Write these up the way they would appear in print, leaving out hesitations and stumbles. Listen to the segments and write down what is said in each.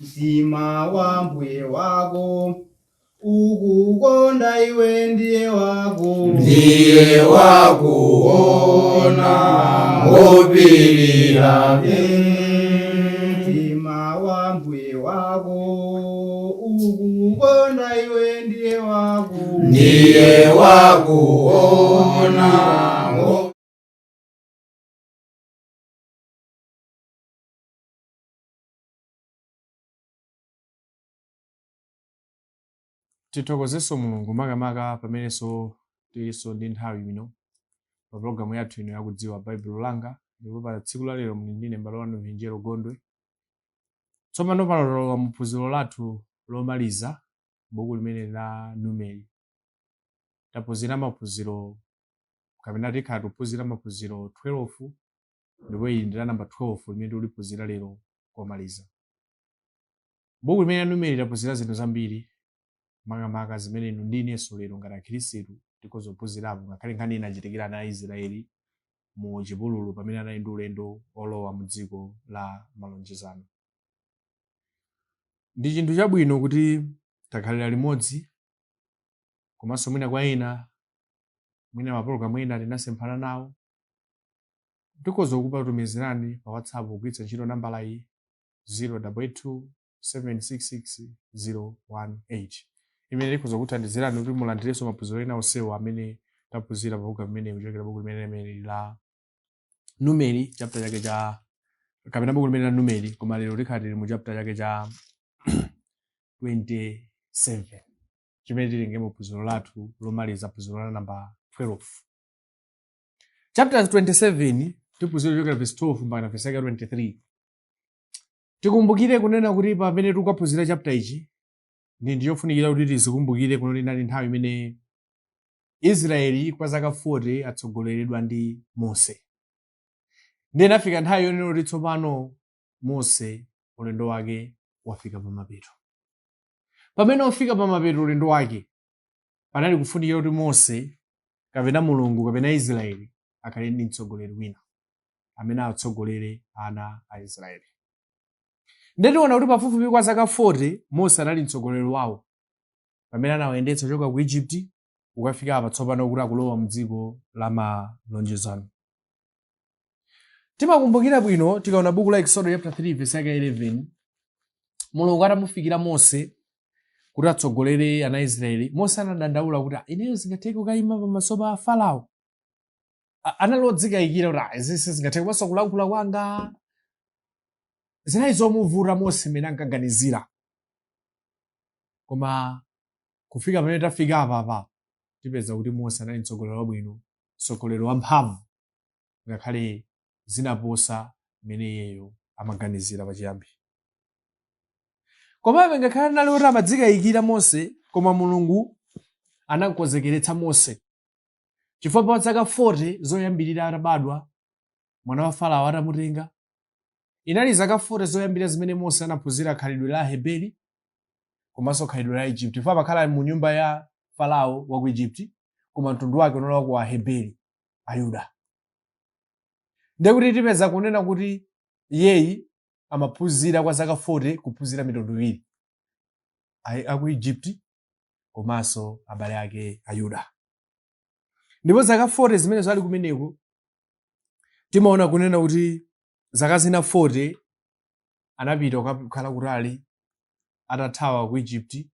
Mtima wa mbuye wako ukukonda iwe ndiye wako Ndiye wakuona ngopirira. Mtima wa mbuye wako ukukonda iwe ndiye wako Ndiye wakuona. Tithokozenso Mulungu makamaka pamenenso tilinso ndi nthawi ino pa pologalamu yathu ino yakudziwa Baibulo Langa. Ndipo pa tsiku la lero muli ndine m'bale wanu Vinjero Gondwe. Tsopano pano talowa mu phunziro lathu lomaliza buku limene la Numeri. Taphunzira maphunziro, kapena tikhala tikuphunzira maphunziro 12, ndipo ili ndi la namba 12 limene tikuliphunzira lero komaliza. Buku limene la Numeri taphunzira zinthu zambiri, makamaka zimene inu ndi inenso lero ngati Akhristu tikhoza kuphunzirapo, ngakhale nkhani inachitikira ana a Israeli mu chipululu pamene anali ndi ulendo olowa mu dziko la malonjezano. Ndi chinthu chabwino kuti takhalira limodzi, komanso mwina kwa ena, mwina mapulogalamu ena tinasemphana nawo, tikhoza kukutumizirani pa WhatsApp kugwiritsa ntchito nambala iyi 082 766 018, imene tikhoza kuthandizirani kuti mulandirenso maphunziro ena onsewo amene taphunzira pa buku limene, kuchokera buku limene la Numeri, chapter chake cha, kapena buku limene la Numeri, koma lero tikhala tili mu chapter chake cha 27 chimene tilengemo phunziro lathu lomaliza, phunziro la namba 12. Chapter 27 tiphunzira kuchokera verse 12 mpaka verse yake 23. Tikumbukire kunena kuti pamene tikukaphunzira chapter ichi, ndi ndichofunikira kuti tizikumbukire kuti inali nthawi imene Israeli kwa zaka 40 atsogoleredwa ndi Mose. Ndiye inafika nthawi yonena kuti tsopano Mose ulendo wake wafika pamapeto. Pamene wafika pamapeto ulendo wake, panali kufunikira kuti Mose kapena Mulungu kapena Israeli akhale ndi mtsogoleri wina amene atsogolere ana a Israeli. Ndiye tiona kuti pafupifupi kwa zaka 40 Mose anali mtsogoleri wawo pamene anawayendetsa kuchoka ku Egypt kukafika apa tsopano kuti akulowa mu dziko la malonjezano. Timakumbukira bwino tikaona buku la Exodo chapter 3 verse yake 11, Mulungu atamufikira Mose kuti atsogolere ana a Israeli, Mose anadandaula kuti, ineyo zingatheke kukayima pamaso pa Farao? Anali odzikayikira kuti izi sizingatheke, komanso kulankhula kwanga zinali zomuvuta Mose mmene ankaganizira. Koma kufika pamene tafika apapa, tipeza kuti Mose anali mtsogoleri wabwino, mtsogoleri wamphamvu, ngakhale zinaposa mmene iyeyo amaganizira pachiyambi. Komabe ngakhale anali oti amadzikayikira Mose, koma Mulungu anakonzekeretsa Mose, chifukwa pa zaka 40 zoyambirira atabadwa, mwana wa Farao atamutenga, inali zaka 40 zoyambirira zimene Mose anaphunzira khalidwe la Aheberi komanso khalidwe la Egypt, chifukwa amakhala mu nyumba ya Farao wa ku Egypt, koma mtundu wake unali wa ku Aheberi, Ayuda. Ndiye kuti tipeza kunena kuti iyeyi amaphunzira kwa zaka 40 kuphunzira mitundu iwiri, aku Egypt komanso abale ake Ayuda. Ndipo zaka 40 zimenezo ali kumeneko, timaona kunena kuti zaka zina 40 anapita kukakhala kutali, atathawa ku Egypt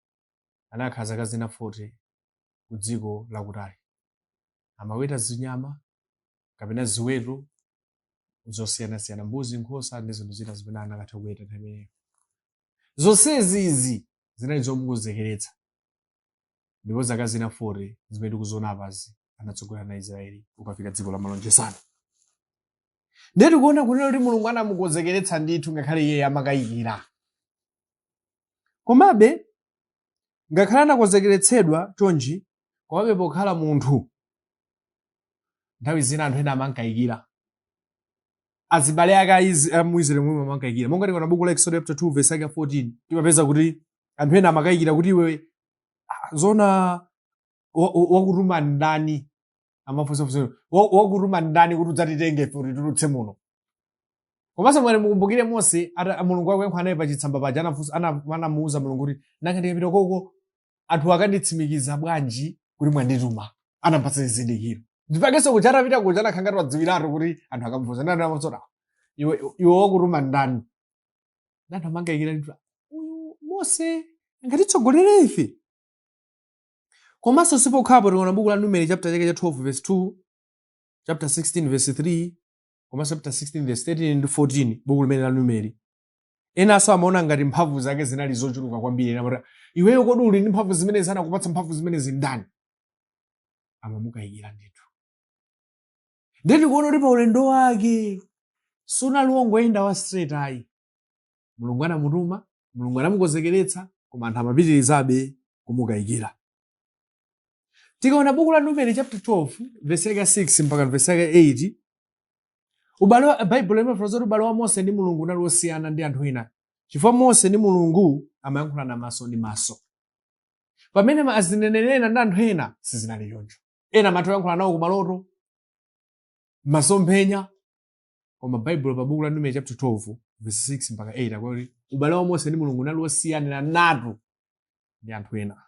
anakhala zaka zina 40 ku dziko lakutali, amaweta zinyama kapena ziweto zosiyanasiyana, mbuzi, nkhosa ndi zinthu zina zimene anakatha kuweta nthawi imeneyo. Zonsezi izi zinali zomukonzekeretsa. Ndipo zaka zina 40 zimene tikuziona apazi anatsogolera ana a Israeli kukafika dziko la malonjezano. Ndiye tikuona kunena kuti Mulungu anamukonzekeretsa ndithu ngakhale iye amakayikira. Komabe ngakhale anakonzekeretsedwa chonchi, komabe pokhala munthu nthawi zina anthu ena amankayikira, azibale ake a mu Israeli momwe amankayikira. Monga tikaona buku la Exodus chapter 2 verse yake 14, timapeza kuti anthu ena amakayikira kuti iwe, zona wakutuma ndani? Amafunsafunsa, wakutuma ndani kuti udzatitenge ife utitulutse muno? Komanso mwene mukumbukire Mose Mulungu akuyankhula naye pachitsamba paja, anamuwuza Mulungu kuti nanga ndikapita koko anthu akanditsimikiza bwanji kuti mwandituma? Anampatsa zizindikiro. Ndipakenso kuja atapita kuja anakhala ngati wadziwiratu kuti anthu akamfunsa ndani, anamufunsa kuti, iwe wakutuma ndani? Anthu amangayikira ndithu, uyu Mose angatitsogolere ife? Komanso sipokhapo, tikaona buku la Numeri chapter chake cha 12 verse 2, chapter 16 verse 3, komanso chapter 16 verse 13 ndi 14, buku limene la Numeri, enanso amaona ngati mphamvu zake zinali zochuluka kwambiri. Ena amati, iweyo kodi uli ndi mphamvu zimenezi? Anakupatsa mphamvu zimenezi ndani? Amamukayikira ndithu. Ndiye tikuona kuti pa ulendo wake sunali wongoyenda wa straight ayi. Mulungu anamutuma, Mulungu anamukonzekeretsa, koma anthu amapitirizabe kumukayikira. Tikaona buku la Numeri chapter 12 verse yake 6 mpaka verse yake 8, ubale wa Baibulo limafotokoza kuti ubale wa Mose ndi Mulungu unali wosiyana ndi anthu ena, chifukwa Mose ndi Mulungu amayankhulana maso ndi maso, pamene azinenelena ndi anthu ena sizinali choncho. Ena amatha kuyankhula nawo kumaloto, masomphenya. Koma Baibulo pa buku la Numeri chapter 12 verse 6 mpaka 8 akuti ubale wa Mose ndi Mulungu unali wosiyanira natu ndi anthu ena.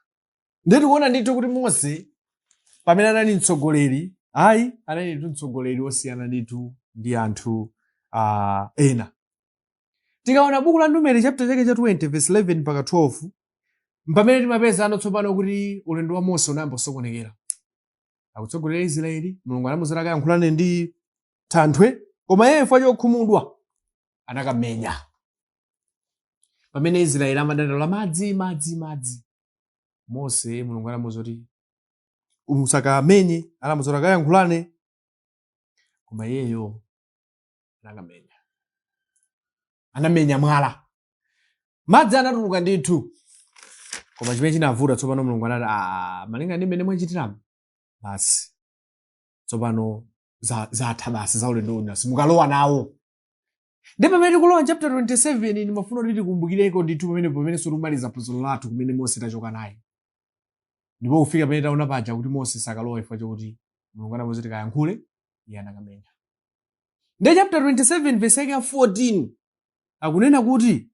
Ndiye tikuona ndithu kuti Mose pamene anali mtsogoleri, ayi, anali ndithu mtsogoleri wosiyana ndithu ndi anthu ena. Tikaona buku la Numeri chapter chake cha 20 verse 11 mpaka 12, pamene timapeza ano tsopano kuti ulendo wa Mose unayamba kusokonekera. Akutsogolera Israeli, Mulungu anamuuza akayankhulane ndi thanthwe, koma iye chifukwa chokhumudwa anakamenya, pamene Israeli amadandaula madzi, madzi, madzi. Mose, Mulungu anamuuza kuti usakamenye, anamuuza kuti akayankhulane, koma iyeyo anakamenya, anamenya mwala, madzi anatuluka ndithu. Koma chimene chinavuta tsopano, Mulungu anati, malinga ndi mmene mwachitiramo, basi tsopano zatha basi za ulendo uno, simukalowa nawo. Ndi pamene tikulowa chapter 27, ndimafuna kuti tikumbukireko ndithu pamene tikumaliza phunziro lathu kumene Mose tachoka naye, ndipo kufika pamene taona paja kuti Mose sakalowa chifukwa chokuti Mulungu anamuuza kuti kayankhule, iye anakamenya. Ndi chapter 27 verse yake ya 14 akunena kuti,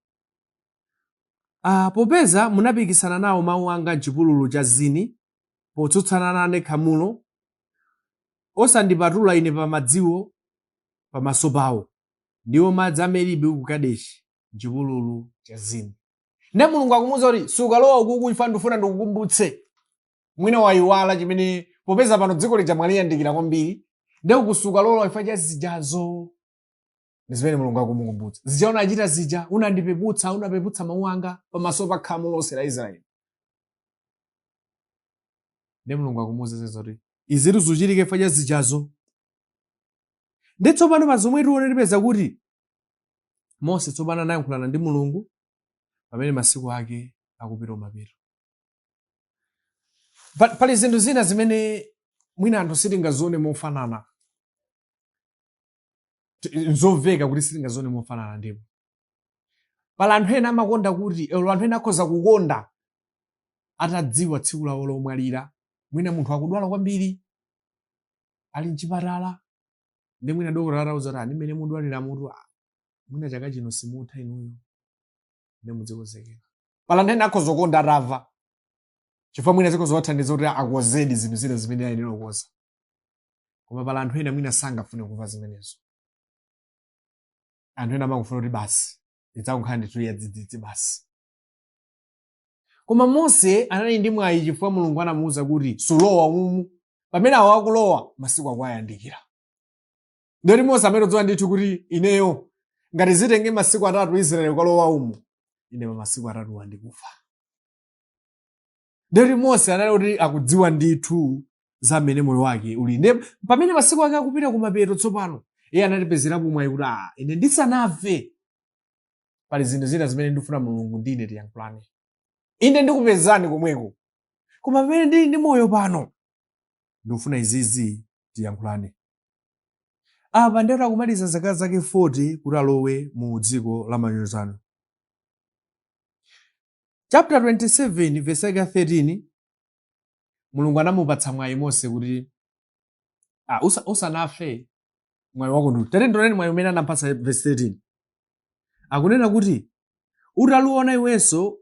popeza munapikisana nawo mawu anga mchipululu cha Zini, potsutsana nane khamulo, osandipatula ine pa madziwo pamaso pawo, ndiwo madzi a Meriba ku Kadeshi mchipululu cha Zini. Ndiye Mulungu akumuwuza kuti sukalowa ukuku, ifa ndifuna ndikukumbutse, mwina wayiwala chimene, popeza pano dziko lija mwaliyandikira kwambiri, ndiye uku sukalowa ifa cha zijazo. Ndi zimene Mulungu akumukumbutsa, zija unachita zija, unandipeputsa, unapeputsa mawu anga pamaso pa khamu lonse la Israeli. Ndiye Mulungu akumuwuza kuti izitu zuchitike ifa cha zijazo. Ndi tsopano pa zomwe tione, tipeza kuti Mose tsopano anayankhulana ndi Mulungu pamene masiku ake akupita kumapeto. Pali zinthu zina zimene mwina anthu sitingazione mofanana. Nzomveka kuti sitingazione mofanana. Ndipo pali anthu ena amakonda kuti elo anthu ena akhoza kukonda atadziwa tsiku lawo lomwalira. Mwina munthu akudwala kwambiri, ali mchipatala, ndi mwina dokotala atauza kuti ani mmene mudwalira mutu, mwina chaka chino simutha inuyo, ndi mudzikonzekera. Pali anthu ena akhoza kukonda atamva, chifukwa mwina zikhoza kuwathandiza kuti akonzedi zinthu zina zimene ayenera kukonza. Koma pali anthu ena mwina sangafune kumva zimenezo. Anthu ena amangofuna kuti basi idzakukhala ndithu yadzidzidzi basi. Koma Mose anali ndi mwayi, chifukwa Mulungu anamuwuza kuti sulowa umu, pamene awo akulowa masiku akuwayandikira. Ndeti Mose amene udziwa ndithu kuti ineyo ngati zitenge masiku 3 Israeli kukalowa umu, ine pa masiku 3 wandikufa. Ndeti Mose anali kuti akudziwa ndithu za mmene moyo wake uli. Nde pamene masiku ake akupita kumapeto tsopano, iye anatipezerapo mwayi kuti ine ndisanafe pali zinthu zina zimene ndifuna Mulungu ndine tiyankhulane. Ine ndikupezani komweko, koma pamene ndili ndi moyo pano ndikufuna izizi tiyankhulane. Apa ndiyoti akumaliza zaka zake 40 kuti alowe mu dziko la malonjezano. Chapter 27 verse yake 13, Mulungu anamupatsa mwayi Mose kuti usanafe. Mwayi wako ndi tate. Ndioneni mwayi umene anampatsa, verse 13. Akunena kuti, "Utaluona iwenso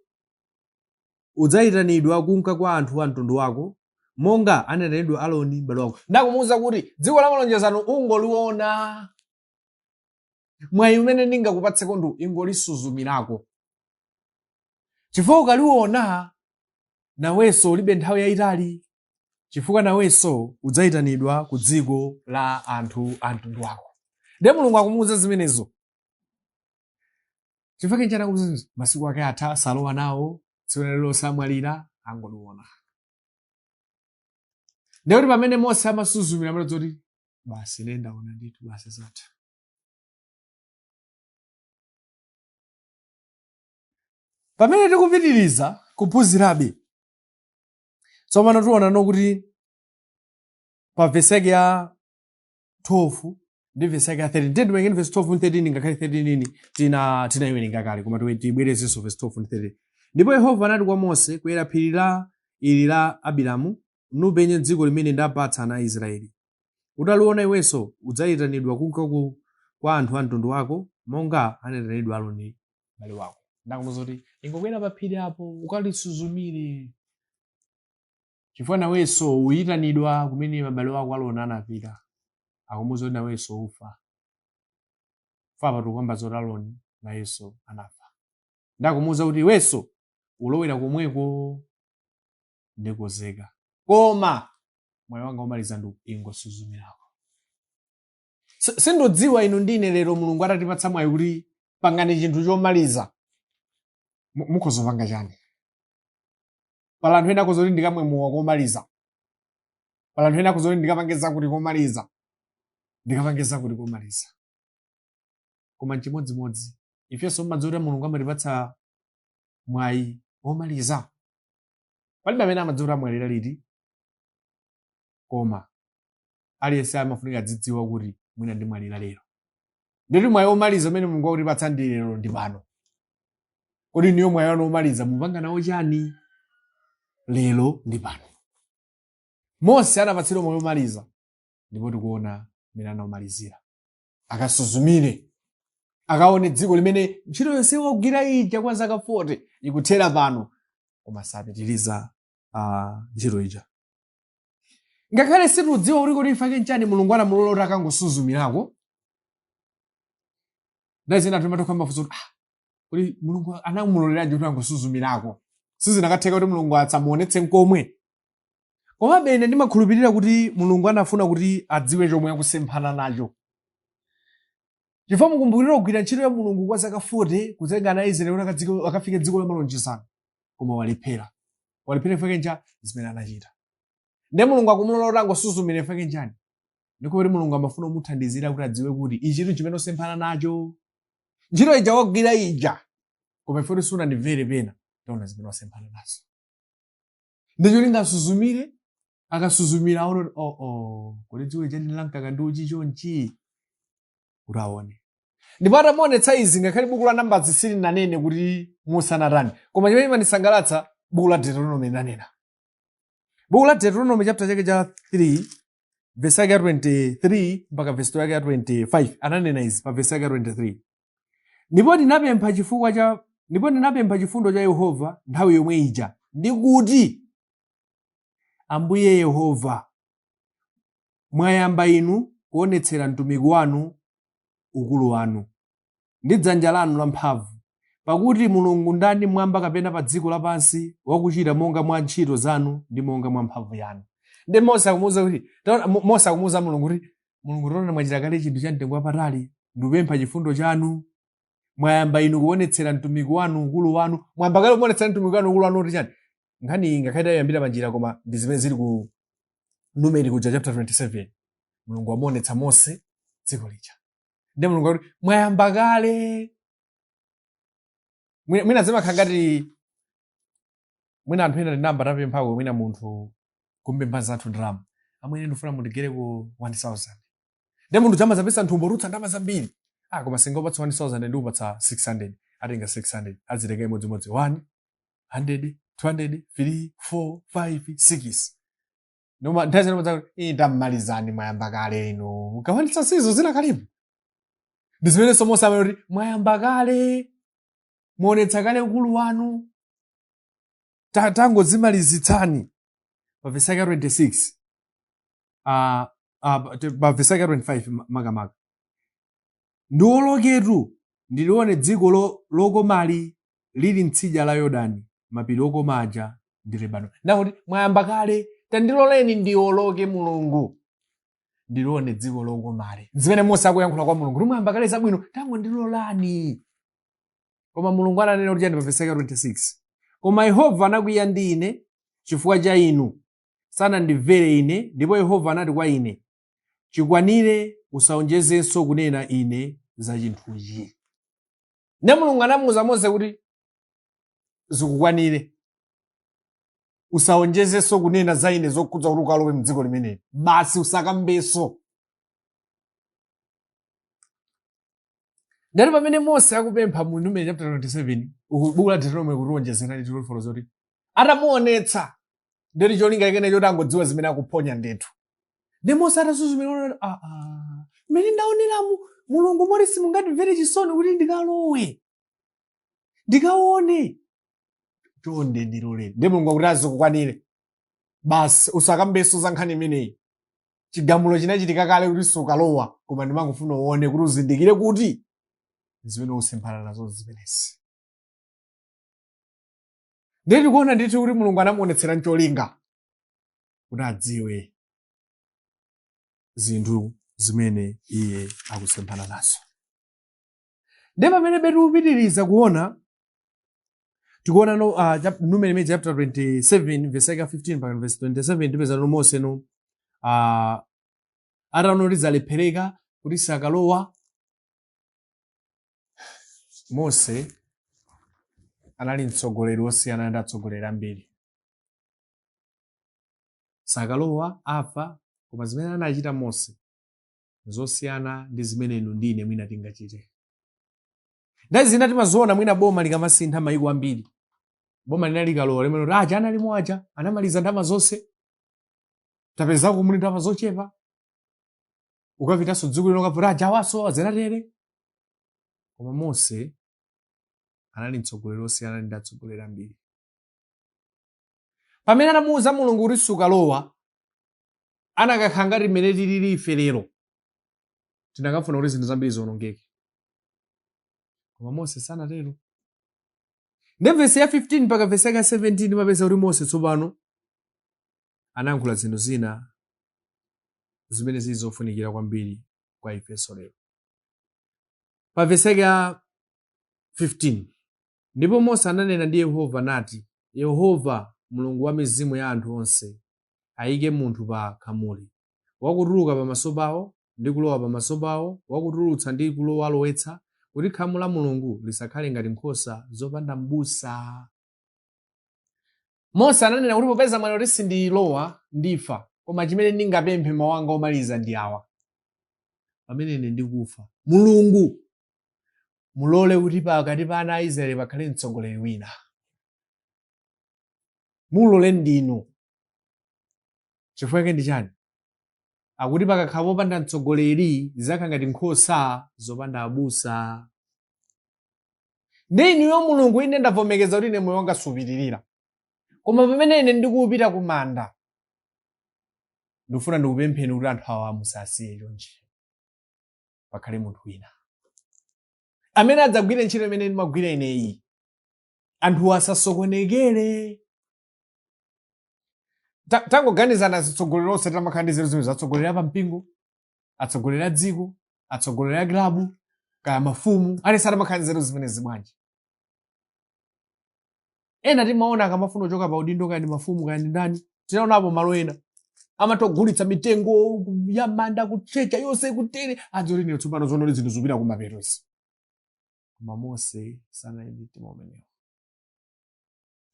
udzayitanidwa kunka kwa anthu a mtundu wako, monga anayitanidwa Aloni m'bale wako." Ndakumuwuza kuti dziko la malonjezano ungoliona, mwayi umene ndingakupatseko ndu ingolisuzumirako, chifukwa ukaliona nawenso ulibe nthawi yayitali, chifukwa nawenso udzayitanidwa ku dziko la anthu a mtundu wako. Ndiye Mulungu akumuwuza zimenezo chifukwa kenchani? Akumuwuza zimenezo, masiku ake atha, salowa nawo, tsiku lero samwalira, angoliona. Ndiye kuti pamene Mose amasuzumira, amene zoti basi, ine ndaona ndithu, basi zatha. Pamene tikupitiriza kuphunzirabe tsopano, tiona nokuti pa vesi yake ya 12 ndi vesi yake ya 13. Tiye tiwerenge vesi 12 ndi 13, ngakhale 13 ini tinayiwerenga kale, koma tibwerezenso vesi 12 ndi 13. "Ndipo Yehova anati kwa Mose, kwera phiri la ili la Abarimu, nupenye dziko limene ndapatsa ana a Israeli. Utaliona iwenso udzayitanidwa kunka kwa anthu a mtundu wako, monga anayitanidwa Aroni m'bale wako." Ndakumuza kuti ingokwera pa phiri apo ukalisuzumire, chifukwa nawenso uyitanidwa kumene m'bale wako Aroni anapita. Akumuza kuti nawenso ufa. Fa tikukamba zoti Aroni nayenso anafa. Ndakumuza kuti iwenso ulowera komweko, ndikozeka, koma mwayi wanga womaliza ndi ingosuzumirako. Sindidziwa inu ndine lero Mulungu atatipatsa mwayi kuti pangani chinthu chomaliza, mukhoza kupanga chani? Pala anthu ena akhoza kuti ndikamwe mowa komaliza, pala anthu ena akhoza kuti ndikapange zakuti komaliza, ndikapange zakuti komaliza. Koma nchimodzimodzi ifenso, mmadziwa kuti Mulungu amatipatsa mwayi womaliza. Palibe amene amadziwa kuti amwalira liti, koma aliyense amafunika adzidziwa kuti mwina ndimwalira lero. Nditi mwayi womaliza umene Mulungu akutipatsa ndi lero, ndi pano. Kodi niyo mwayi wanu womaliza mupanga nawo chani lero ndi pano? Mose anapatsidwa mwayi womaliza, ndipo tikuona mmene anaumalizira. Akasuzumire, akaone dziko limene ntchito yonse wagwira ija kwa zaka 40 ikuthera pano, koma sapitiriza ntchito ija. Ngakhale situdziwa kuti kodi ifake nchani Mulungu anamulola kuti akangosuzumirako. Nthawi zina timatokha mafunso kuti, ah, kodi Mulungu anamuloleranji kuti angosuzumirako? Sizinakatheka kuti Mulungu atsamuonetse nkomwe? Komabe ine ndimakhulupirira kuti Mulungu anafuna kuti adziwe chomwe akusemphana nacho, chifukwa mukumbukire, kugwira ntchito ya Mulungu kwa zaka 40, kutenga ana a Israeli kuti akafike dziko la malonjezano, koma walephera. Walephera ifake ncha zimene anachita. Ndiye Mulungu akumulola kuti angosuzumira, ifake nchani? Ndikuti Mulungu amafuna kumuthandizira kuti adziwe kuti ichitu chimene usemphana nacho, ntchito ija wagwira ija, koma ife kuti sunandimvere pena, taona zimene wasemphana nazo. Ndicholinga asuzumire. Akasuzumira aone kuti, oh, kodi dziko lija ndi lamkaka ndi uchi chonchi? Kuti aone. Ndipo atamuonetsa izi, ngakhale buku la Numbers silinanene kuti Mose anatani, koma chimene chimandisangalatsa, buku la Deuteronomy linanena. Buku la Deuteronomy chapter chake cha 3, verse yake ya 23 mpaka verse yake ya 25, ananena izi pa verse yake ya 23: "Ndipo ndinapempha chifundo cha Yehova nthawi yomwe ija, ndi kuti, Ambuye Yehova, mwayamba inu kuonetsera mtumiki wanu ukulu wanu ndi dzanja lanu lamphamvu, pakuti Mulungu ndani mmwamba kapena pa dziko lapansi wakuchita monga mwa ntchito zanu ndi monga mwa mphamvu yanu?" Ndi Mose akumuwuza kuti Mose akumuwuza Mulungu kuti, "Mulungu, taona mwachita kale chinthu cha mtengo wapatali, ndikupempha chifundo chanu. Mwayamba inu kuonetsera mtumiki wanu ukulu wanu." Mwayamba kale kuonetsera mtumiki wanu ukulu wanu kuti chani? Nkhani iyi ngakhale tayiyambira panjira, koma ndi zimene zili ku Numeri kuja chapter 27. Mulungu wamuonetsa Mose dziko lija. Ndiye Mulungu akuti, "Mwayamba kale." Mwina zimakhala ngati mwina anthu ena tinamba tapemphako mwina munthu, kumpempha zathu ndalama, "Amwene, ndifuna mundigereko 1000." Ndiye munthu chamazapesa nthumbo rutsa ndalama zambiri. "Ah, koma singopatsa 1000, ndikupatsa 600." Atenga 600, azitenga imodzimodzi, 1, 100, 200, 3, 4, 5, 6. Noma nthawi zina umadza kuti "Ii, tammalizani, mwayamba kale inu mugawanitsa sizo zinakalipo." Ndi zimenenso Mose amene kuti mwayamba kale, muonetsa kale ukulu wanu, tangodzimalizitsani. Pa vesi yake 26, pa vesi yake 25 makamaka, "Ndiwoloketu ndilione dziko lokomali lili mtsidya la Yordani, mapiri okoma aja ndi Lebanoni." Ndakuti mwayamba kale, tandiloleni ndiwoloke Mulungu, ndilione dziko lokomali. Zimene Mose akuyankhula kwa Mulungu kuti mwayamba kale zabwino, tangondilolani. Koma Mulungu ananena kuti chani pa vesi yake 26? "Koma Yehova anakwiya ndi ine chifukwa cha inu, sanandimvere ine. Ndipo Yehova anati kwa ine, 'Chikwanire, usaonjezenso kunena ine za chinthuchi.'" Ndiye Mulungu anamuwuza Mose kuti zikukwanire, usaonjezenso kunena za ine zokhudza kuti ukalowe mdziko limeneli, basi usakambenso. Ndati pamene Mose akupempha mu Numeri chapter 27, uku buku la Deuteronomy kutiwonjezera ndi zoti atamuonetsa, ndeti cholinga chake choti angodziwa zimene akuphonya ndithu. Ndi Mose atasuzumira, ona, "Ah, ah, mmene ndaoneramu Mulungu, moti simungatimvere chisoni kuti ndikalowe ndikaone? Chonde ndiloleni." Ndi Mulungu akuti azikukwanire, basi usakambenso za nkhani imeneyi. Chigamulo chinachitika kale kuti sukalowa, koma ndimangofuna uone kuti uzindikire kuti zimene usemphana nazo zimenezi. Ndiye tikuona ndithu kuti Mulungu anamuonetsera ncholinga kuti adziwe zinthu zimene iye akusemphana nazo. Ndiye pamene tikupitiriza kuona, tikuona no, Numeri imene chapter 27 verse yake 15 mpaka verse 27, tipeza no Mose no ataona kuti zalephereka kuti sakalowa. Mose anali mtsogoleri wosiyana ndi atsogoleri ambiri. Sakalowa, afa. Koma zimene anachita Mose zosiyana ndi zimene inu ndi ine mwina tingachite. Nthawi zina timaziona mwina boma likamasintha mayiko ambiri, boma lina likalowa limene kuti aja analimo aja anamaliza ndalama zonse, tapezako muli ndalama zochepa. Ukapitanso dziko lino ukapita, aja awaso azinatere. Koma Mose anali mtsogoleri wosiyana ndi atsogoleri ambiri. Pamene anamuwuza Mulungu kuti sukalowa, anakakhala ngati mmene tilili ife lero, tinakafuna kuti zinthu zambiri ziwonongeke, koma Mose sanatero. Ndi vesi ya 15 mpaka vesi yake ya 17 timapeza kuti Mose tsopano anayankhula zinthu zina zimene zili zofunikira kwambiri kwa ifenso lero. Pa vesi yake ya 15, "Ndipo Mose ananena ndi Yehova nati, 'Yehova Mulungu wa mizimu ya anthu onse ayike munthu pa khamuli, wakutuluka pamaso pawo ndi kulowa pamaso pawo, wakutulutsa ndi kulowalowetsa, kuti khamu la Mulungu lisakhale ngati nkhosa zopanda m'busa.'" Mose ananena kuti popeza mwana kuti sindilowa, ndifa, koma chimene ndingapemphe, mawu anga omaliza ndi awa: pamene ine ndikufa, Mulungu mulole kuti pakati pa ana a Israeli pakhale mtsogoleri wina. Mulole ndinu. Chifukwa chake ndi chani? Akuti pakakhala popanda mtsogoleri zidzakhala ngati nkhosa zopanda abusa. Ndi inuyo Mulungu, ine ndavomekeza kuti ine moyo wanga supitirira, koma pamene ine ndikupita ku manda, ndikufuna ndikupempheni kuti anthu awa musasiye chonchi, pakhale munthu wina amene adzagwire ntchito imene ndimagwira ineyi, anthu asasokonekere. Tangoganizana, atsogoleri onse tamakhala ndi nzeru zimene atsogoleri a pampingo, atsogoleri a dziko, atsogoleri a kilabu, kaya mafumu, aliyense atamakhala ndi nzeru zimenezi bwanji? Ena timaona akamafuna kuchoka pa udindo, kaya ndi mafumu, kaya ndi ndani, tinaonapo malo ena amatogulitsa mitengo ya manda, kuchecha yonse kutere, adzoti ine tsopano zonoli zinthu zipita kumapeto izi. Koma Mose sanali ndi mtima umenewo.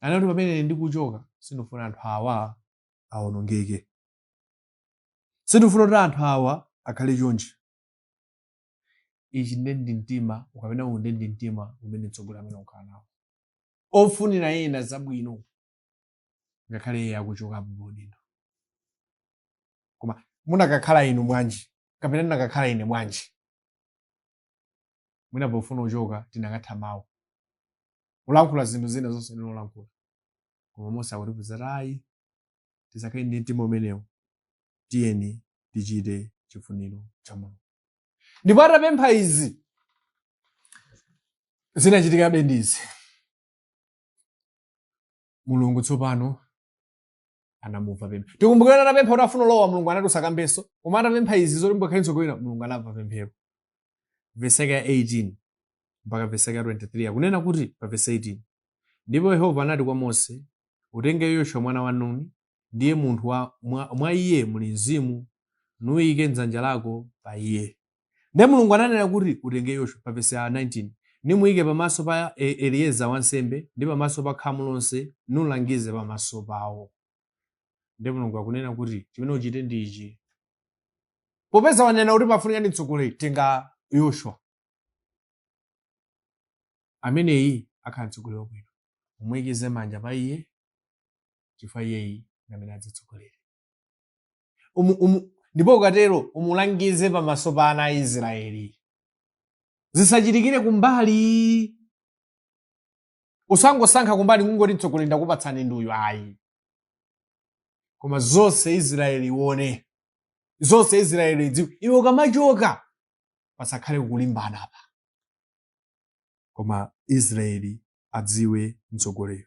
Anati pamene ine ndikuchoka, sindifuna anthu awa awonongeke, sindifuna kuti anthu awa akhale chonchi. Ichi nde ndi mtima kapena uwu nde ndi mtima umene mtsogoleri amene ukhala nawo, ofunira ena zabwino ngakhale iye akuchokapo pa udindo. Koma munakakhala inu bwanji, kapena ndinakakhala ine bwanji? Mwina pofuna kuchoka tinakatha mawu kulankhula zinthu zina zonse ndinolankhula, koma Mose akutiphunzitsa ayi, tisakhale ndi mtima umenewo, tiyeni tichite chifuniro cha Mulungu. Ndipo atapempha izi, zinachitikabe ndizi. Mulungu tsopano anamumva pempho. Tikumbukira atapempha kuti afuna ulowa, Mulungu anati usakambenso. Koma atapempha izi zoti mukakhale mtsogoleri, Mulungu anamva pemphero. Vesi yake ya 18 mpaka vesi yake ya 23 akunena kuti, pa vesi 18, ndipo Yehova anati kwa Mose, utenge Yoswa mwana wa Nuni, ndiye munthu wa mwa iye muli mzimu, nuyike dzanja lako pa iye. Ndiye Mulungu ananena kuti utenge Yoswa, pa vesi ya 19, nimuyike pamaso pa Elieza wansembe ndi pamaso pa khamu lonse, nulangize pamaso pawo. Ndiye Mulungu akunena kuti chimene uchite ndi ichi, popeza wanena kuti pafunika ndi mtsogoleri, tenga Yoswa ameneyi akhala mtsogoleri wabwino, umuyikize manja pa iye, chifukwa iyeyi ndi amene adzatsogolere. Ndipo ukatero umulangize pamaso pa ana a Israeli, zisachitikire kumbali. Usangosankha kumbali kungoti mtsogoleri ndakupatsani nduyu, ayi, koma zonse Israeli ione, zonse Israeli idziwe. Iwe ukamachoka pasakhale kulimbana apa, koma Israeli adziwe mtsogoleri.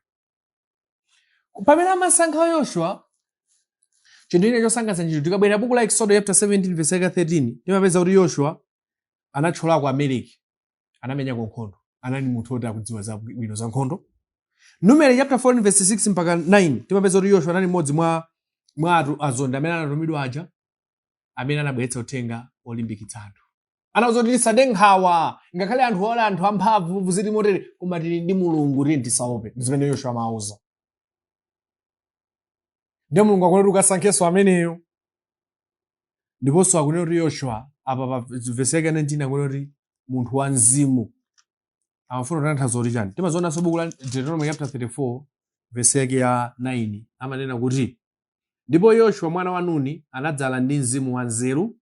Pamene amasankha Yoswa, chinthu china chosangalatsa nchiti, tikabwera buku la Exodo chapter 17 verse 13, timapeza kuti Yoswa anathyolako Amaleki, anamenyako nkhondo, anali munthu woti akudziwa zabwino za nkhondo. Numeri chapter 14 verse 6 mpaka 9, timapeza kuti Yoswa anali mmodzi mwa azondi amene anatumidwa aja, amene anabweretsa uthenga olimbikitsa anthu. Anawauza kuti tisade nkhawa, ngakhale anthu wala anthu amphamvu zili motere, koma tili ndi Mulungu, tili tisaope. Ndi zimene Yoswa amawauza. Ndiye Mulungu akunena kuti ukasankhenso ameneyo. Ndiponso akunena kuti Yoswa apa pa vesi yake 19 akunena kuti munthu wa mzimu. Amafuna kutanthauza kuti chani? Timazionanso buku la Deuteronomy chapter 34 vesi yake ya 9, amanena kuti ndipo Yoswa mwana wa Nuni anadzala ndi mzimu wa nzeru,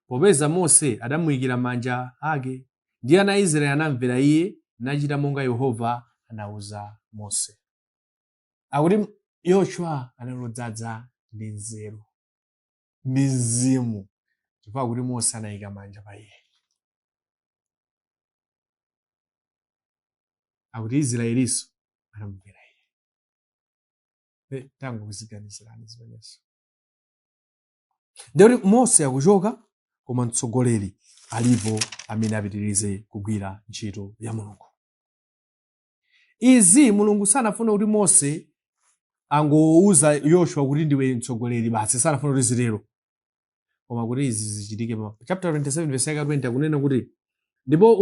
popeza Mose adamuyikira manja ake, ndi ana a Israeli anamvera iye, nachita monga Yehova anauza Mose. Akuti Yoswa anali wodzaza ndi nzeru ndi mzimu, chifukwa akuti Mose anayika manja pa iye. Akuti Israelinso anamvera iye. Tangoziganizirani zimenezo. Ndikuti Mose akuchoka, koma mtsogoleri alipo amene apitirize kugwira ntchito ya Mulungu. Izi Mulungu sanafune kuti Mose angouza Yoswa kuti ndiwe mtsogoleri basi, sanafune kuti zitero, koma kuti izi zichitike. Pa chapter 27 verse yake 20 akunena kuti ndipo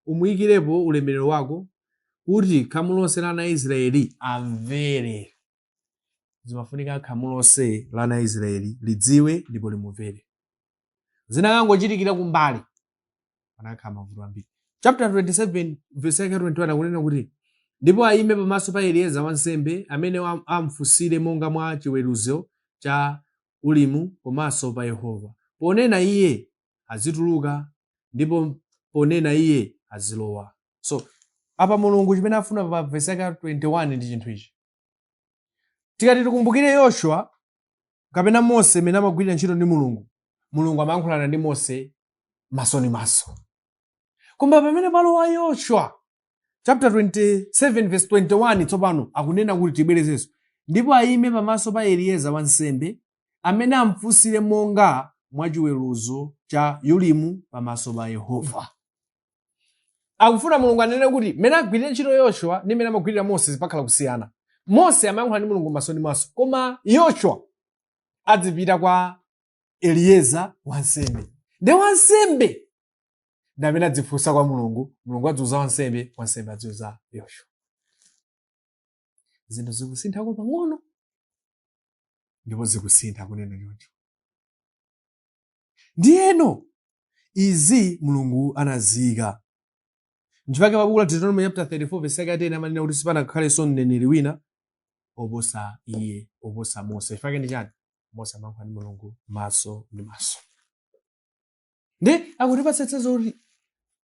umuyikirepo ulemerero wako, kuti khamu lonse la ana a Israeli amvere. Zimafunika khamu lonse la ana a Israeli lidziwe ndipo limumvere. Zinakangochitikira kumbali, panakhala mavuto ambiri. Chapter 27 verse yake 21 akunena kuti ndipo ayime pamaso pa Elieza wansembe, amene amfunsire monga mwa chiweruzo cha Urimu pamaso pa Yehova. Ponena iye azituluka, ndipo ponena iye azilowa. So apa Mulungu chimene afuna pa verse yake 21 ndi chinthu ichi. Tikati tikumbukire Yoswa kapena Mose amene amagwirira ntchito ndi Mulungu, Mulungu amayankhulana ndi Mose maso ndi maso. Koma pamene palowa Yoswa chapter 27 verse 21, tsopano akunena kuti tibwerezenso, ndipo ayime pamaso pa Elieza wansembe, amene amfunsire monga mwa chiweruzo cha Urimu pamaso pa Yehova. Akufuna Mulungu anene kuti mmene agwirire ntchito Yoswa ndi mmene amagwirira Mose zipakhala kusiyana. Mose amayankhula ndi Mulungu maso ndi maso, koma Yoswa adzipita kwa Elieza wansembe, ndi wansembe ndi amene adzifunsa kwa Mulungu, Mulungu adziuza wansembe, wansembe adziuza Yoswa. Zinthu zikusinthako pang'ono, ndipo zikusintha kunena choncho. Ndiyeno izi Mulungu anaziyika. Nchifukwa pa buku la Deuteronomy chapter 34 verse yake 10 amanena kuti sipanakhalenso mneneri wina oposa iye, oposa Mose. Chifukwa ndi chani? Mose amayankhula ndi Mulungu maso ndi maso. Ndi akutipatsa chitsanzo kuti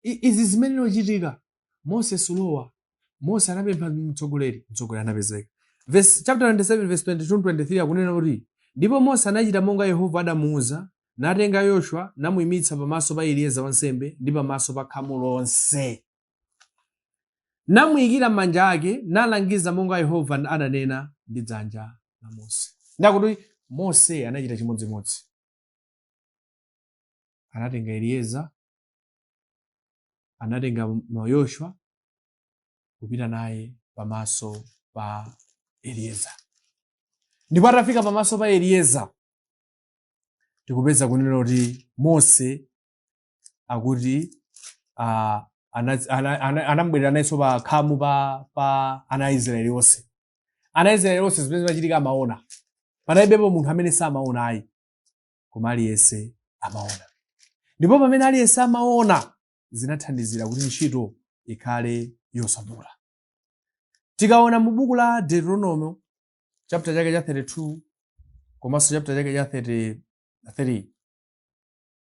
izi zimene zinachitika, Mose sulowa. Mose anapempha mtsogoleri, mtsogoleri anapezeka. Verse, chapter 27 verse 22 23 akunena kuti ndipo Mose anachita monga Yehova adamuuza, natenga Yoshua namuyimitsa pamaso pa Elieza wansembe ndi pamaso pa khamu lonse, namuyikira manja ake, nalangiza monga Yehova adanena ndi dzanja la Mose. Ndakuti Mose anachita chimodzimodzi, anatenga Elieza, anatenga Yoshua kupita naye pamaso pa Elieza. Ndipo atafika pamaso pa Elieza, tikupeza kunena kuti Mose akuti anamubwerera nayenso pa khamu pa ana a Israeli onse. Ana a Israeli onse zimene zimachitika amaona. Panalibepo munthu amene samaona ayi, koma aliyense amaona. Ndipo pamene aliyense amaona, zinathandizira kuti ntchito ikhale yosavuta. Tikaona mu buku la Deuteronomy chapter chake cha 32 komanso chapter chake cha 33,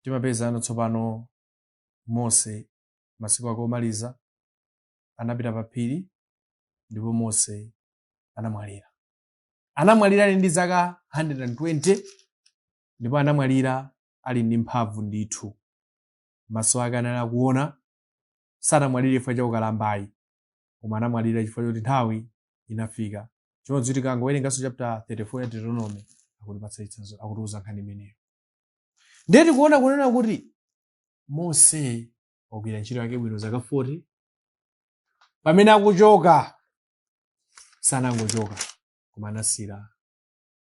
timapeza ano tsopano Mose masiku ake omaliza anapita pa phiri, ndipo Mose anamwalira. Anamwalira ali ndi zaka 120, ndipo anamwalira ali ndi mphamvu ndithu. Maso ake anali akuona. Sanamwalire chifukwa cha ukalambayi, koma anamwalira chifukwa choti nthawi inafika. Chimodzi tikangowerenganso chapter 34 ya Deuteronomy, akutipatsa chitsanzo, akutiuza nkhani imeneyo. Ndiye tikuona kunena kuti Mose wagwira ntchito yake bwino zaka 40. Pamene akuchoka, sanangochoka, koma anasiyira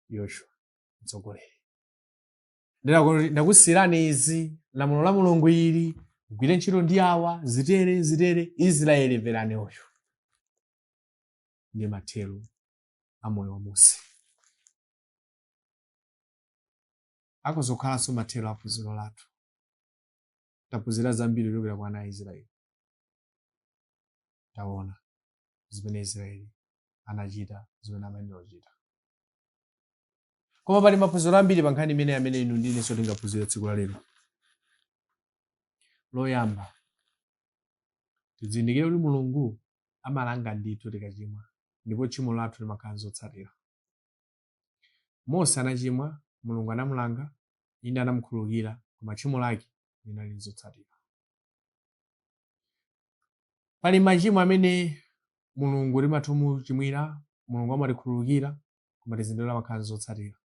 Yoshua mtsogoleri. Ndinakuti ndakusiyirani izi, lamulo la Mulungu ili, mugwire ntchito ndi awa, zitere zitere, Israeli mverani uyu. Ndiye mathero a moyo wa Mose. Akuzokhalanso mathero a phunziro lathu. Taphunzira zambiri kuchokera kwa ana a Israeli. Taona zimene Israeli anachita, zimene amayenera kuchita. Koma pali maphunziro ambiri pa nkhani imene amene inu ndi inenso tingaphunzire tsiku la lero. Loyamba, tizindikire kuti Mulungu amalanga ndithu tikachimwa, ndipo tchimo lathu limakhala zotsatira. Mose anachimwa, Mulungu anamulanga, inde anamukhululukira, koma tchimo lake linali zotsatira. Pali machimo amene Mulungu timatha kumuchimwira, Mulungu amatikhululukira, koma tizindikire amakhala zotsatira.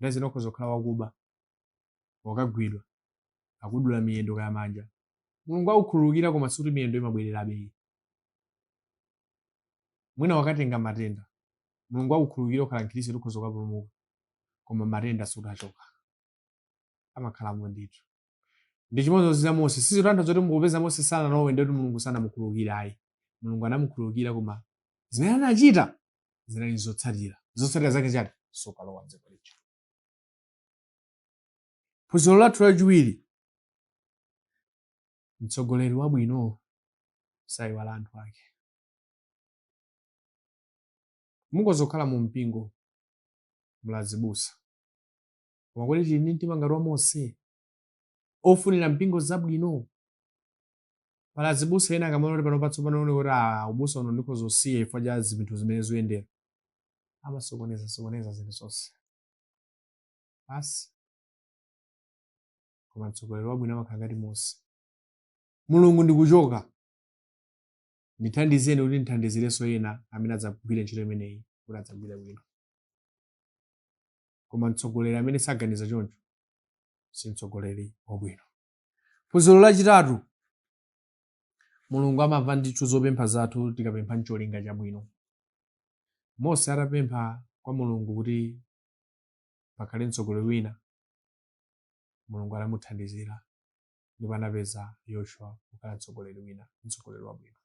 Nthawi zina ukhoza kukhala wakuba, wakagwidwa, akudula miyendo kaya manja. Mulungu akukhululukira, koma sikuti miyendo imabwererabe. Mwina wakatenga matenda, Mulungu akukhululukira, ukhala mkhristu ukhoza kukapulumuka, koma matenda sikuti achoka, amakhalamo ndithu. Ndi chimodzimodzi za Mose. Sizitanthauza kuti mukupeza Mose sanalowe ndiye kuti Mulungu sanamukhululukire ayi. Mulungu anamukhululukira, koma zimene anachita zinali zotsatira. Zotsatira zake chati sukalowa dziko lija. Phunziro lathu lachiwiri, mtsogoleri wabwino sayiwala anthu ake. Mukhoza kukhala mu mpingo muli azibusa, koma kodi tili ndi mtima ngati wa Mose ofunira mpingo zabwino? Pali azibusa ena akamaona kuti pano patsopano une kuti ubusa uno ndikhoza kusiya chifukwa cha zinthu zimene zikuyendera, amasokoneza sokoneza zinthu zonse basi. Koma mtsogoleri wabwino amakhala ngati Mose. Mulungu, ndikuchoka, ndithandizeni kuti ndithandizirenso ena amene adzagwire ntchito imeneyi kuti adzagwire bwino. Koma mtsogoleri amene saganiza choncho si mtsogoleri wabwino. Phunziro lachitatu, Mulungu amamva ndithu zopempha zathu tikapempha ncholinga chabwino. Mose atapempha kwa Mulungu kuti pakhale mtsogoleri wina, Mulungu anamuthandizira ndipo anapeza Yoshua kukhala mtsogoleri wina, mtsogoleri wabwino.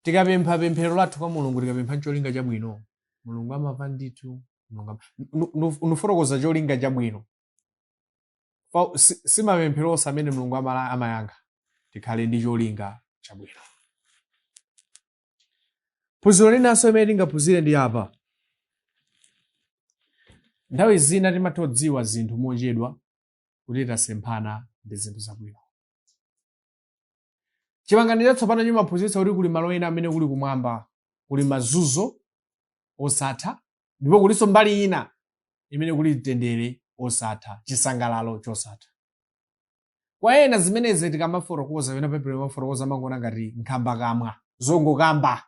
Tikapempha pemphero lathu kwa Mulungu, tikapempha ncholinga chabwino, Mulungu amamva ndithu. Mulungu nufotokoza cholinga chabwino. Si mapemphero onse amene Mulungu amayankha. Tikhale ndi cholinga chabwino. Phunziro linanso limene tingaphunzire ndi apa. Nthawi zina timatha kudziwa zinthu mochedwa kuti tasemphana ndi zinthu zabwino. Chipangano Chatsopano chimaphunzitsa kuti kuli malo ena amene kuli kumwamba, kuli mazunzo osatha, ndipo kulinso mbali ina imene kuli mtendere osatha, chisangalalo chosatha. Kwa ena zimenezi tikamafotokoza, kapena Baibulo limafotokoza, amangoona ngati nkhambakamwa, zongokamba.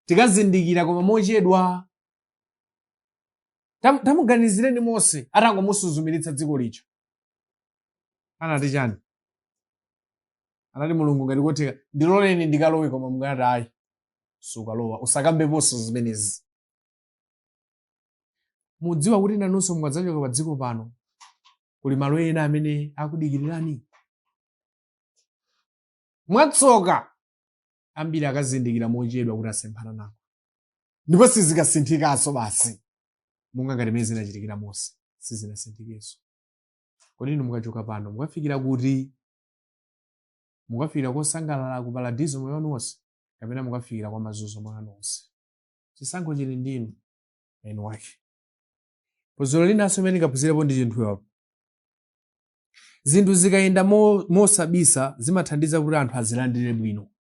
Tikazindikira koma mochedwa. Tamuganizireni Mose atangomusuzumiritsa dziko lija. Anati chani? Anati, Mulungu, ngati kotheka ndiloleni ndikalowe, koma Mulungu anati ayi, sukalowa, usakambeponso zimenezi. Mudziwa kuti nanunso mukadzachoka pa dziko pano kuli malo ena amene akudikirirani? Mwatsoka ambiri akazindikira mochedwa kuti asemphana nako, ndipo sizikasinthikanso basi, monga ngati mmene zinachitikira Mose, sizinasinthikenso. Kodi inu mukachoka pano mukafikira kuti? Mukafikira kosangalala ku paradizo moyo wanu wonse, kapena mukafikira kwa mazunzo moyo wanu wonse? Chisankho chili ndinu eni wake. Phunziro linanso imene tingaphunzirepo ndi chinthu apo, zinthu zikayenda mosabisa zimathandiza kuti anthu azilandire bwino.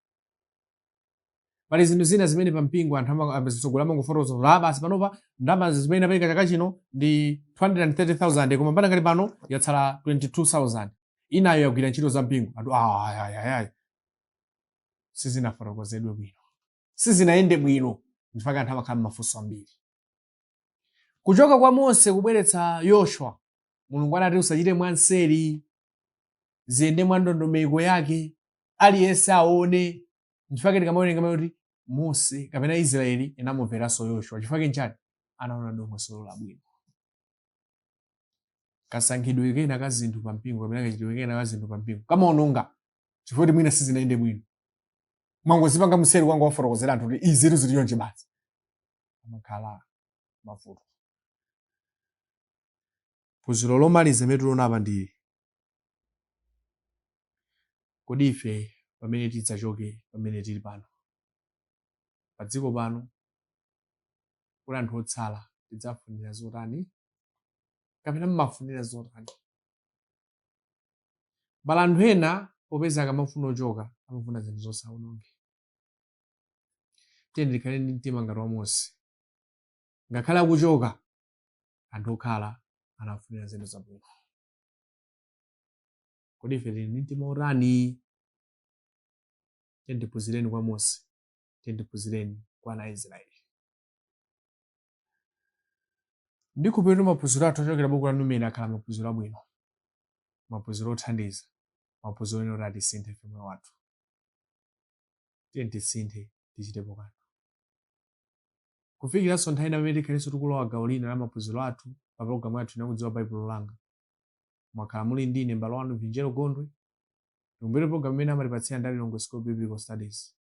Pali zinthu zina zimene pa mpingo anthu atsogoleri amangofotokoza kuti, ah, basi panopa ndalama zimene apereka chaka chino ndi 230,000, koma mpaka ngati pano yatsala 22,000, inayo yagwira ntchito za mpingo. Anthu, ah, ayi, ayi, ayi, ayi. Sizinafotokozedwe bwino, sizinayende bwino, chifukwa anthu amakhala m'mafunso ambiri. Kuchoka kwa Mose kubweretsa Yoshua, Mulungu anati usachite mwanseri, ziyende mwa ndondomeko yake, aliyense aone. Nchifukwa tikamawerenga kuti Mose kapena Israeli inamumveranso Yoshua, chifukwa nchani? Anaona dongosolo labwino. Kasankhidwe kena ka zinthu pa mpingo kapena kachitidwe kena ka zinthu pa mpingo kamaononga, chifukwa kuti mwina sizinayende bwino, mwangozipanga mseri, kwangowafotokozera anthu kuti izi zili chonchi basi, amakhala mavuto. Phunziro lomaliza imene tiona apa ndi, kodi ife pamene tidzachoke pamene tili pano pa dziko pano, kuli anthu otsala, tidzafunira zotani kapena mmafunira zotani? Pali anthu ena popeza akamafuna ochoka amafuna zinthu zosaononge. Tiyeni tikhale ndi mtima ngati wa Mose, ngakhale akuchoka anthu okhala anafunira zinthu zabwino. Kodi ife tili ndi mtima otani? Tiyeni tiphunzireni kwa Mose, tiyeni tiphunzireni kwa ana a Israeli. Ndikhulupirira kuti maphunziro athu ochokera buku la Numeri akhala maphunziro abwino, maphunziro othandiza, maphunziro ena oti atisinthe ife moyo wathu. Tiyeni tisinthe, tichitepo kanthu. Kufikiranso nthawi ina pamene tikhalenso tikulowa gawo lina la maphunziro athu pa pologalamu yathu ina Kudziwa Baibulo Langa, mwakhala muli ndine m'bale wanu Vinjero Gondwe. Tikumbukire pologalamu imene amatipatsira ndi Lilongwe School of Biblical Studies.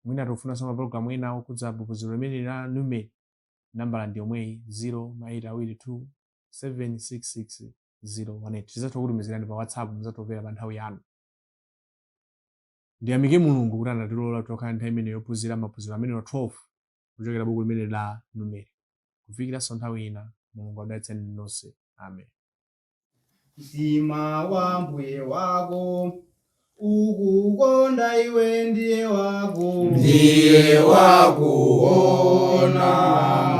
Mwina tikufunanso mapologalamu ena okhudza phunziro limene la Numeri, nambala ndi yomweyi, 0 8 2 7 6 6 0 1 8. Tizatha kutumizirani pa WhatsApp, muzatopera pa nthawi yanu. Ndiyamike Mulungu kuti anatilola tokhala nthawi imene yophunzira maphunziro amene 12 kuchokera buku limene la Numeri. Kufikiranso nthawi ina, Mulungu adalitseni nonse. Amen. Mtima wa mbuye wako ukukonda iwe, ndiye wako. Ndiye wakuona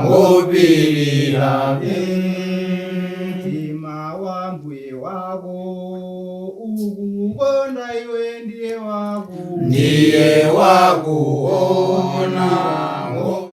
ngopirira. Mtima wa mbuye wako ukukonda iwe, ndiye wako. Ndiye wakuona.